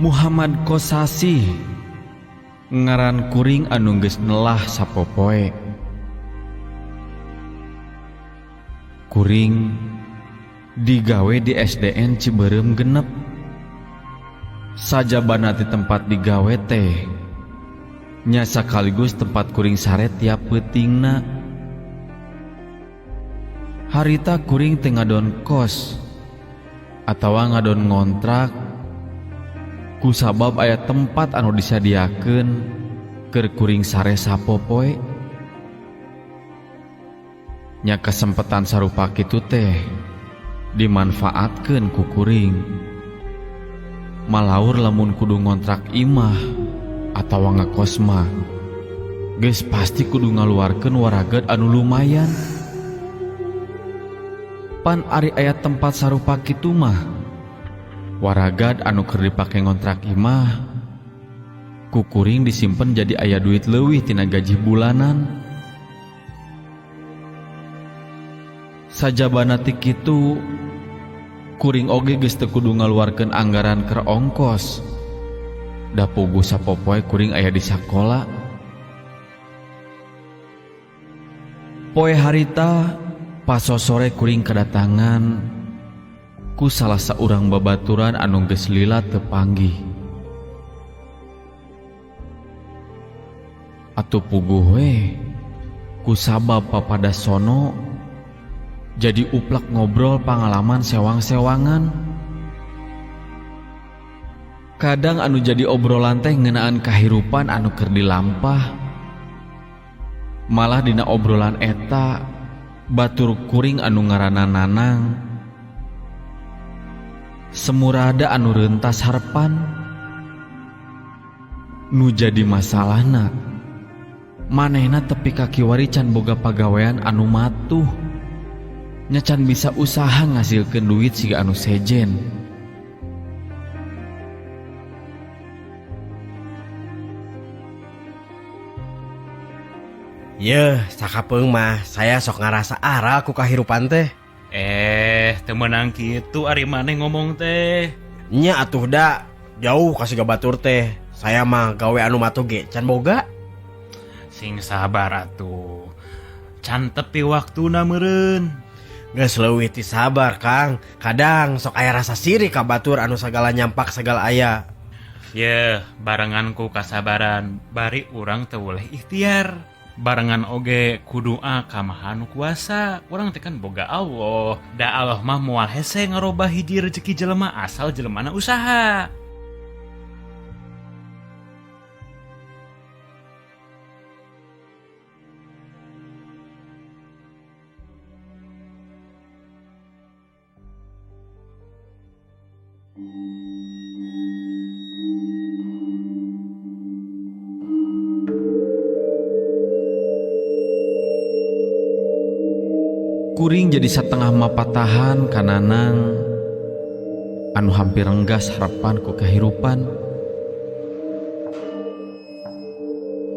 Muhammad Kosasih ngaran kuring anu geus nelah sapopoe. Kuring digawe di SDN Cibeureum 6. Sajabana ti tempat digawe teh nya sakaligus tempat kuring sare tiap peutingna. Harita kuring teu ngadon kos atawa ngadon ngontrak kusabab aya tempat anu disadiakeun keur kuring sare sapopoe. Nya kasempetan sarupa kitu teh dimanfaatkeun ku kuring. Malaur lamun kudu ngontrak imah atawa ngekos mah geus pasti kudu ngaluarkeun waragad anu lumayan. Pan ari aya tempat sarupa kitu mah waragad anu keur dipake ngontrak imah ku kuring disimpen jadi aya duit leuwih tina gaji bulanan. Sajabana ti kitu kuring oge geus teu kudu ngaluarkeun anggaran keur ongkos. Da puguh sapopoe kuring aya di sakola. Poe harita pasosore kuring kedatangan ku salah saurang babaturan anu geus lila teu panggih. Atuh puguh we ku sabab papada sono jadi uplak ngobrol pangalaman sewang-sewangan. Kadang anu jadi obrolan teh ngeunaan kahirupan anu keur dilampah. Malah dina obrolan eta batur kuring anu ngaranna Nanang semurada anu rentas harepan. Nu jadi masalahna manehna tepi ka kiwari can boga pagawean anu matuh. Nya can bisa usaha ngasilkeun duit siga anu sejen. Yeuh, sakapeung mah saya sok ngarasa aral ku kahirupan teh. Teu meunang kitu ari maneh ngomong teh. Nya atuh da, jauh ka siga batur teh. Saya mah gawe anu matuh ge can boga. Sing sabar atuh. Can tepi waktuna meureun. Geus leuwih ti sabar, Kang. Kadang sok aya rasa sirik ka batur anu sagala nyampak sagala aya. Yeuh, barengan ku kasabaran bari urang teu boleh ikhtiar. Barengan oge ku doa ka Maha Nu Kuasa. Urang teh kan boga Allah. Da Allah mah moal hese ngarobah hiji rezeki jelema asal jelemana usaha. Kuring jadi satengah mapatahan ka Nanang anu hampir renggas harapan ku kehirupan.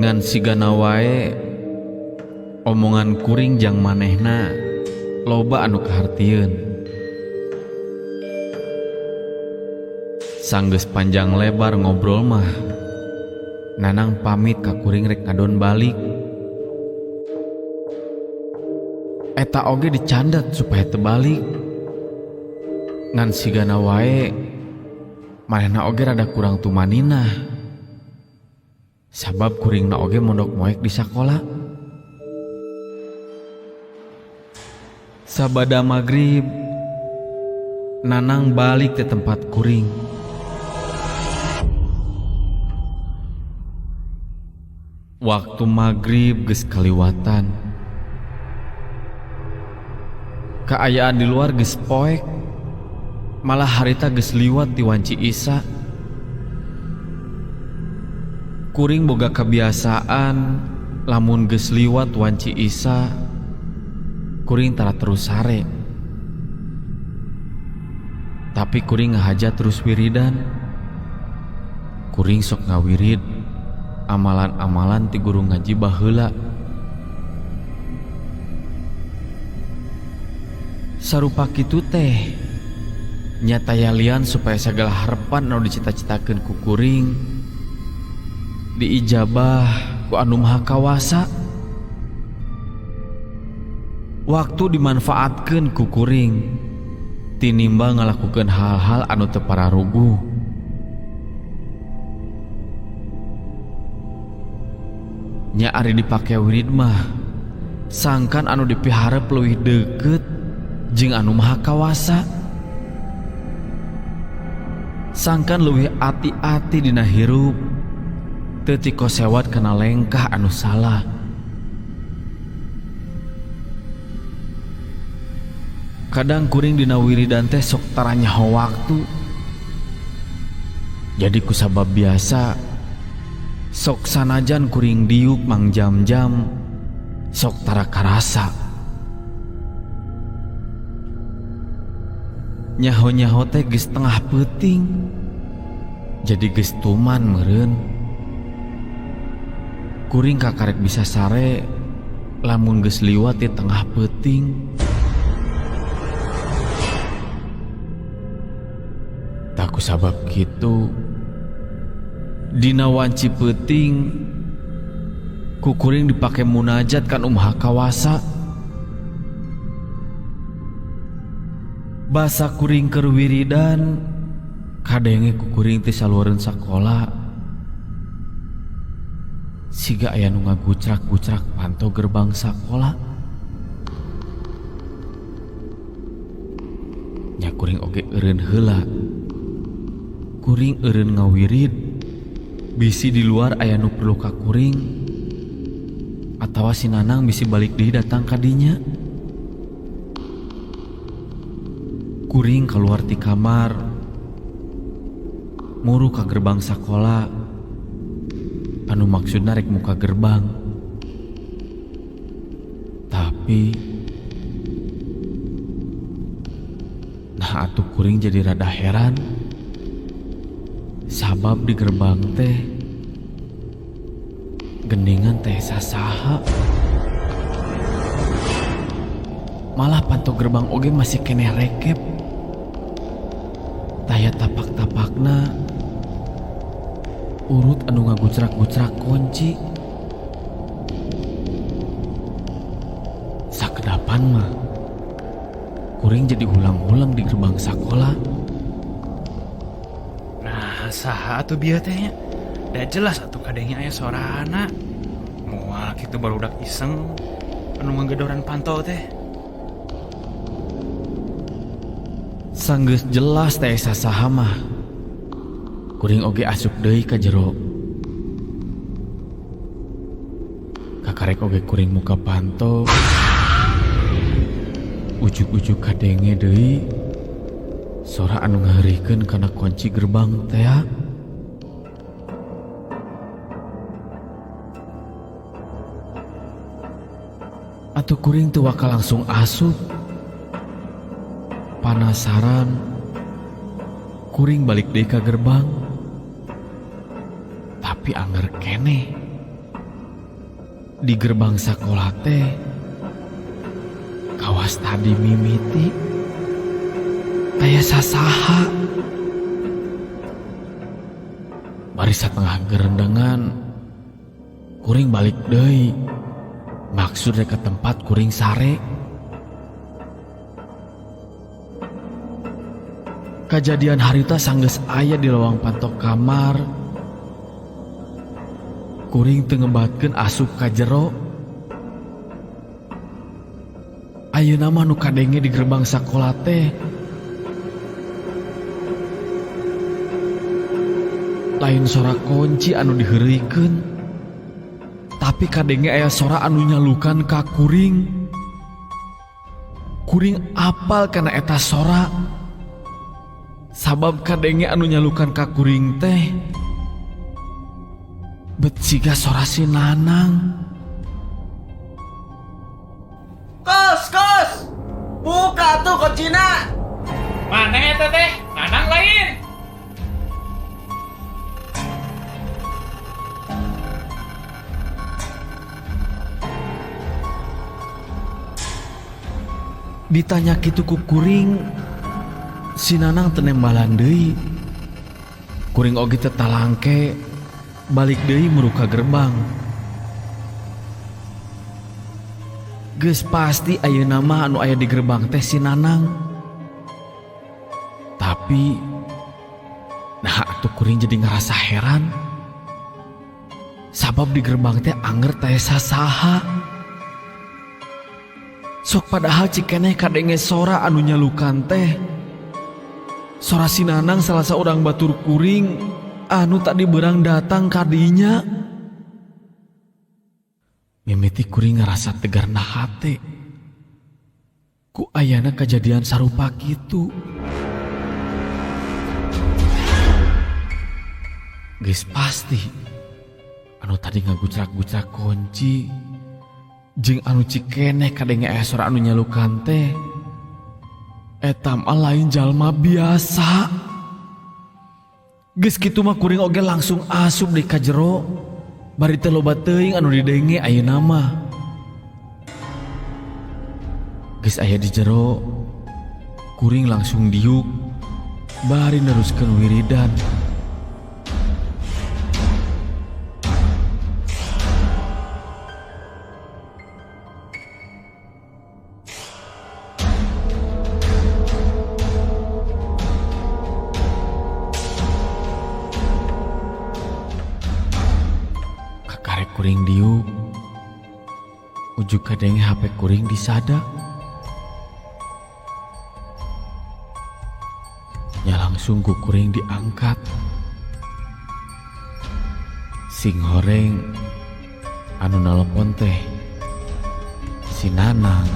Ngan sigana wae omongan kuring jang manehna loba anu kahartieun. Sanggeus panjang lebar ngobrol mah Nanang pamit ka kuring rek ngadon balik. Eta oge dicandat supaya tebalik. Ngan sigana wae manehna oge rada kurang tumanina. Sabab kuringna oge mondok moek di sakola. Sabada magrib Nanang balik ke tempat kuring. Waktu magrib geus kaliwatan. Kaayaan di luar geus poek. Malah harita geus liwat di wanci Isa. Kuring boga kebiasaan lamun geus liwat wanci Isa, kuring tara terus sare. Tapi kuring ngahaja terus wiridan. Kuring sok ngawirid amalan-amalan ti guru ngaji baheula. Sarupa kitu teh Nya taya lian supaya sagala harepan anu dicita-citakeun ku kuring diijabah ku anu Maha Kawasa. Waktu dimanfaatkeun ku kuring tinimbang ngalakukeun hal-hal anu teu pararuguh. Nya ari dipake wirid mah sangkan anu dipiharep leuwih deukeut jeung anu Maha Kawasa. Sangkan leuwih ati-ati dina hirup teu tikosewad kana lengkah anu salah. Kadang kuring dina wiridan teh sok tara nyaho waktu. Jadi kusabab biasa sok sanajan kuring diuk mangjam-jam sok tara karasa. Nyaho-nyaho teh geus tengah peuting. Jadi geus tuman meureun. Kuring kakarek bisa sare lamun geus liwat di tengah peuting. Tah kusabab kitu dina wanci peuting ku kuring dipake munajat kan Maha Kawasa. Basa kuring keur wiridan kadenge ku kuring teh saluareun sakola. Siga aya nu ngagucrak-gucrak panto gerbang sakola. Nya kuring oge eureun heula. Kuring eureun ngawirid bisi di luar aya nu perlu ka kuring atawa si Nanang bisi balik deui datang ka dinya. Kuring keluar ti kamar muru ka gerbang sakola anu maksudna rek muka gerbang. Tapi nah atuh kuring jadi rada heran sabab di gerbang teh geningan teh sasaha. Malah panto gerbang oge masih keneh rekep. Taya tapak-tapakna urut anu ngagucrak-gucrak kunci. Sakedapan mah kuring jadi ulang-ulang di gerbang sakola. Nah, saha atuh bieu teh nya? Da jelas atuh kadenge aya sorana. Moal kitu barudak iseng anu ngagedoran panto teh. Sanggeus jelas teh sasaha mah. Kuring oge asup deui ka jero. Kakarek oge kuring muka panto. Ujug-ujug kadenge deui sora anu ngaheurikeun kana kunci gerbang teh. Atuh kuring teu bakal langsung asup. Panasaran kuring balik deui ka gerbang. Tapi anger keneh di gerbang sakola teh kawas tadi mimiti taya sasaha. Bari satengah gerendengan kuring balik deui maksud rek ka tempat kuring sare. Kajadian harita sanggeus aya di lawang pantok kamar. Kuring teu ngebatkeun asup ka jero. Ayeuna mah nu kadenge di gerbang sakola teh lain sora kunci anu diheureuykeun, tapi kadenge aya sora anu nyalukan ka kuring. Kuring apal kana eta sora. Sabab kadenge anu nyalukan ka kuring teh bet siga sora si Nanang. Kos, kos, buka tuh kuncina. Mana eta teh? Nanang lain. Ditanya kitu ku kuring, Si Nanang teu nembalan deui. Kuring oge teu talangke balik deui muru ka gerbang. Geus pasti ayeuna mah anu aya di gerbang teh si Nanang. Tapi nah atuh kuring jadi ngerasa heran. Sabab di gerbang teh anger teh sasaha. Sok padahal cikeneh kadenge sora anu nyalukan teh. Sora si Nanang salah seorang batur kuring anu tadi berang datang kadinya. Mimiti kuring ngerasa tegar na hate. Ku ayana kejadian sarupa kitu. Geus pasti anu tadi ngagucrak-gucrak kunci jeung anu cikeneh kadenge aya sora anu nyalukan teh. Eta mah lain jalma biasa. Geus kitu mah kuring oge langsung asup di ka jero. Bari teu loba teuing anu didenge ayeuna mah. Geus aya di jero, kuring langsung diuk bari neruskeun wiridan. Kakarek kuring diuk, ujuk kadenge HP kuring disada. Nya langsung ku kuring diangkat. Sing horeng anu nelpon teh si Nanang.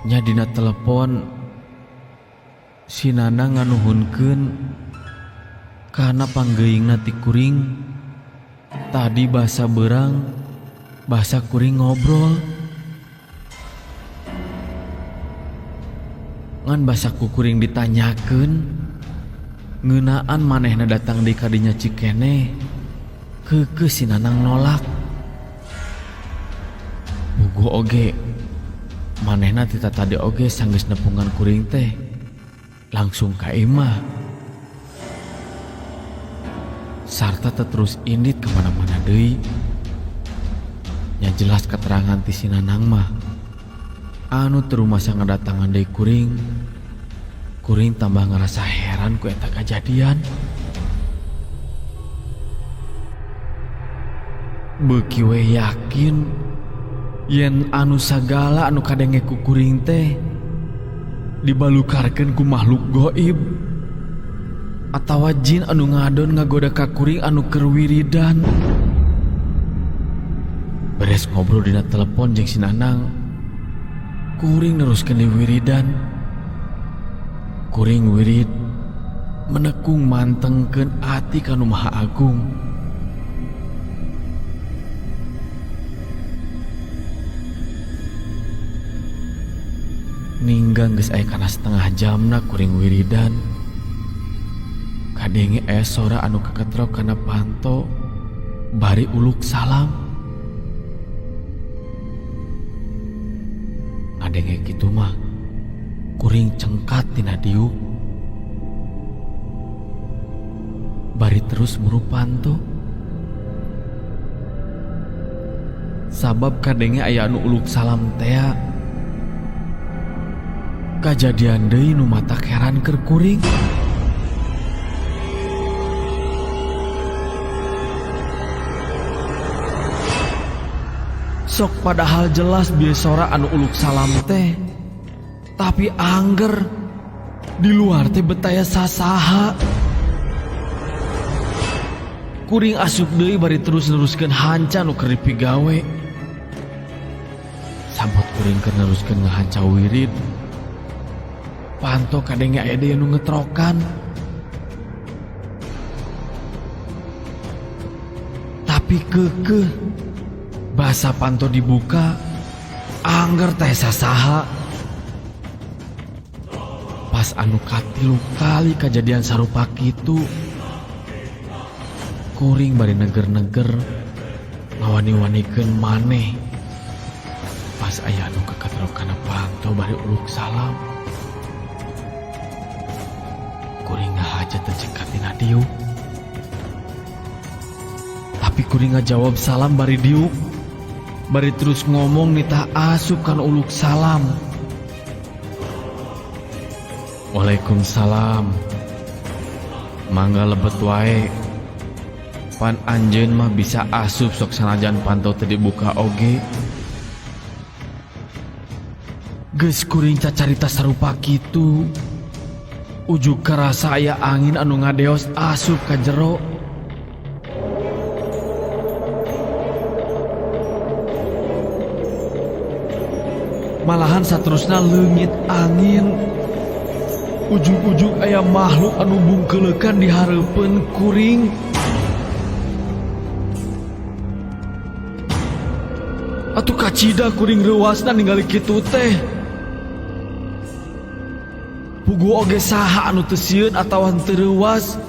Nya dina telepon si Nanang nganuhunkeun kana panggeuingna ti kuring. Tadi basa berang, basa kuring ngobrol. Ngan basa ku kuring ditanyakeun ngeunaan manehna datang di kadinya Cikene, keukeuh si Nanang nolak. Puguh oge manehna ti tadi oge sanggeus nepungan kuring teh langsung ka imah. Sarta terus indit kemana-mana deui. Nya jelas keterangan ti si Nanang mah anu teu rumasa ngadatangan deui kuring. Kuring tambah ngerasa heran ku eta kajadian. Beuki we yakin yen anu sagala anu kadenge ku kuring teh dibalukarkeun ku makhluk goib atawa jin anu ngadon ngagoda ka kuring anu keur wiridan. Beres ngobrol dina telepon jeung si Nanang, kuring neruskeun di wiridan. Kuring wirid menekung mantengkeun ati ka Nu Maha Agung. Ninggang geus aya kana setengah jamna kuring wiridan. Kadenge aya sora anu kaketrok kana panto bari uluk salam. Ngadenge kitu mah kuring cengkat tina diuk. Bari terus muru panto. Sabab kadenge aya anu uluk salam tea. Kajadian deui nu matak heran keur kuring. Sok padahal jelas bieu sora anu uluk salam teh, tapi angger di luar teh betaya sasaha. Kuring asup deui bari terus neruskeun hanca nu keur dipigawe. Sabot kuring keur neruskeun ngahanca wirid, panto kadenge aya deui anu ngetrokan. Tapi keukeuh basa panto dibuka, angger teh sasaha. Pas anu katilu kali kejadian sarupa kitu, kuring bari neger-neger ngawani-wanikeun maneh. Pas Pas aya anu kakatrok kana panto bari uluk salam. Kuring ngahaja teu cekat tina diuk. Tapi kuring ngajawab salam bari diuk. Bari terus ngomong nitah asup kana uluk salam. Waalaikumsalam. Mangga lebet wae. Pan anjeun mah bisa asup sok sanajan panto teu dibuka oge. Geus kuring cacarita sarupa kitu. Ujug karasa aya angin anu ngadeos asup ka jero. Malahan saterusna leungit angin. Ujug-ujug aya makhluk anu bungkeleukan di hareupeun kuring. Atuh kacida kuring reuasna ningali kitu teh. Puguh oge saha anu teu sieun atawa teu reuas.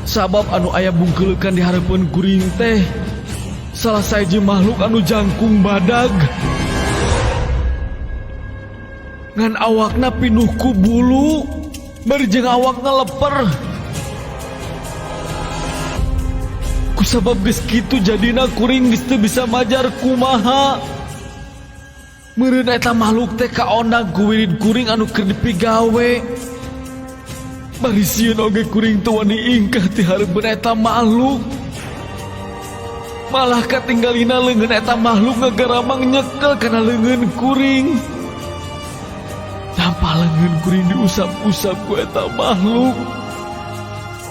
Sabab anu aya bungkeleukan di hareupeun kuring teh salah sahiji makhluk anu jangkung badag. Ngan awakna pinuh ku bulu, bari jeung awakna leper. Kusabab geus kitu jadina kuring geus teu bisa majar kumaha. Meureun eta makhluk teh kaondang ku wirid kuring anu keur dipigawe. Bari sieun oge kuring teu wani ingkah ti hareupeun eta makhluk. Malah katinggalina leungeun eta makhluk ngagaramang nyekel kana leungeun kuring. Tanpa leungeun kuring diusap-usap ku eta makhluk.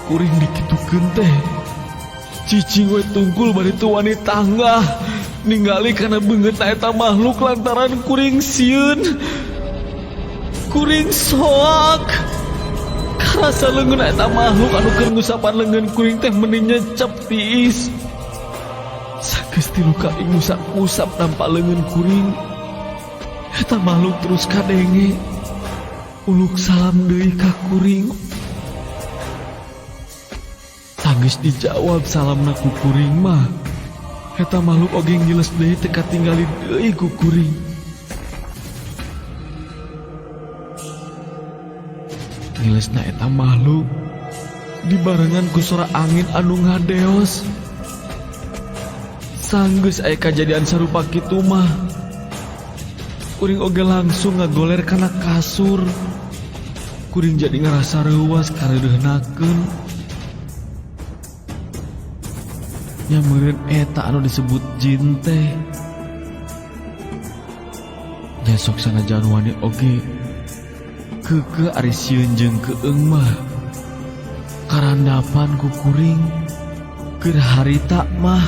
Kuring dikitukeun teh. Cicing we tungkul bari teu wani tanggah. Ningali kana beungeutna eta makhluk lantaran kuring sieun. Kuring soak. Karasa leungeun eta makhluk anu keur ngusapan leungeun kuring teh meuni nyecep tiis. Sageus tilu kali ngusap-usap nampa leungeun kuring. Eta makhluk terus kadenge. Uluk salam deui ka kuring. Sanggeus dijawab salamna ku kuring mah. Eta makhluk oge ngiles deui teu katinggali deui ku kuring. Ngilesna eta makhluk dibarengan ku sora angin anu ngadeos. Sanggeus aya kajadian sarupa kitu mah. Kuring oge langsung ngagoler kana kasur. Kuring jadi ngerasa reuas kareudeuhnakeun. Nya meureun eta anu disebut jin teh. Nya sok sanajan wani oge keukeuh ari sieun jeung keung mah. Karandapan ku kuring keur harita mah.